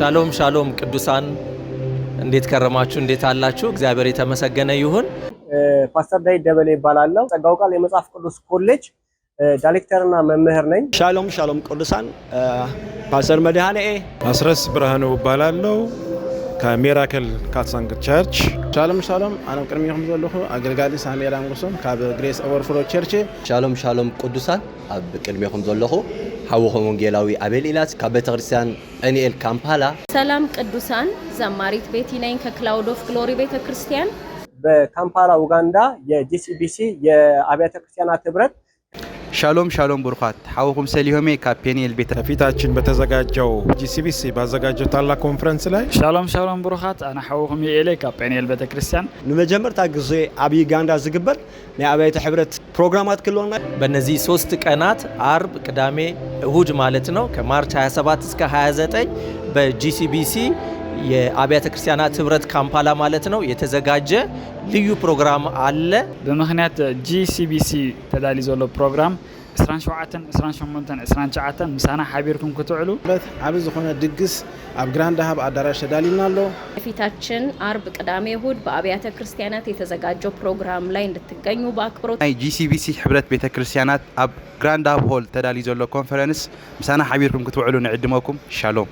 ሻሎም ሻሎም ቅዱሳን፣ እንዴት ከረማችሁ? እንዴት አላችሁ? እግዚአብሔር የተመሰገነ ይሁን። ፓስተር ዳዊት ደበሌ እባላለሁ። ጸጋው ቃል የመጽሐፍ ቅዱስ ኮሌጅ ዳይሬክተርና መምህር ነኝ። ሻሎም ሻሎም ቅዱሳን፣ ፓስተር መድኃኔ። አስረስ ብርሃኑ እባላለሁ ከ Miracle ካትሳንግ Church። ሻሎም ሻሎም፣ ኣነ ቅድሚኹም ዘለኹ ኣገልጋሊ ሳሙኤል ኣንጉሶም ካብ Grace Overflow Church። ሻሎም ሻሎም ቅዱሳን፣ ኣብ ቅድሚኹም ዘለኹ ሓውኹም ወንጌላዊ ኣቤል ኢላስ ካብ ቤተ ክርስቲያን ጴኒኤል ካምፓላ። ሰላም ቅዱሳን፣ ዘማሪት ቤቲ ነኝ ከ Cloud of Glory ቤተ ክርስቲያን። በካምፓላ ኡጋንዳ የ GCBC የአብያተ ክርስቲያናት ህብረት። ሻሎም ሻሎም ቡሩኻት፣ ሓውኹም ሰሊሆሜ ካብ ፔኒኤል ቤተ ከፊታችን በተዘጋጀው GCBC ባዘጋጀው ታላቅ ኮንፈረንስ ላይ። ሻሎም ሻሎም ቡሩኻት፣ ኣነ ሓውኹም የኤለ ካብ ጴኒኤል ቤተ ክርስቲያን። ንመጀመርታ ግዜ ኣብ ዩጋንዳ ዝግበር ናይ ኣብያተ ሕብረት ፕሮግራማት ክህልወና። በእነዚህ 3 ቀናት፣ አርብ፣ ቅዳሜ፣ እሁድ ማለት ነው፣ ከ March 27 እስከ 29 በ GCBC የአብያተ ክርስቲያናት ህብረት ካምፓላ ማለት ነው የተዘጋጀ ልዩ ፕሮግራም አለ። ብምክንያት GCBC ተዳልዩ ዘሎ ፕሮግራም 27፣ 28፣ 29 ምሳና ሓቢርኩም ክትውዕሉ። ዓብ ዝኾነ ድግስ ኣብ Grand Hub ኣዳራሽ ተዳልዩና ኣሎ። የፊታችን አርብ፣ ቅዳሜ፣ እሁድ በአብያተ ክርስቲያናት የተዘጋጀው ፕሮግራም ላይ እንድትገኙ በአክብሮት ናይ GCBC ሕብረት ቤተ ክርስቲያናት ኣብ Grand Hub Hall ተዳልዩ ዘሎ ኮንፈረንስ ምሳና ሓቢርኩም ክትውዕሉ ንዕድመኩም። ሻሎም።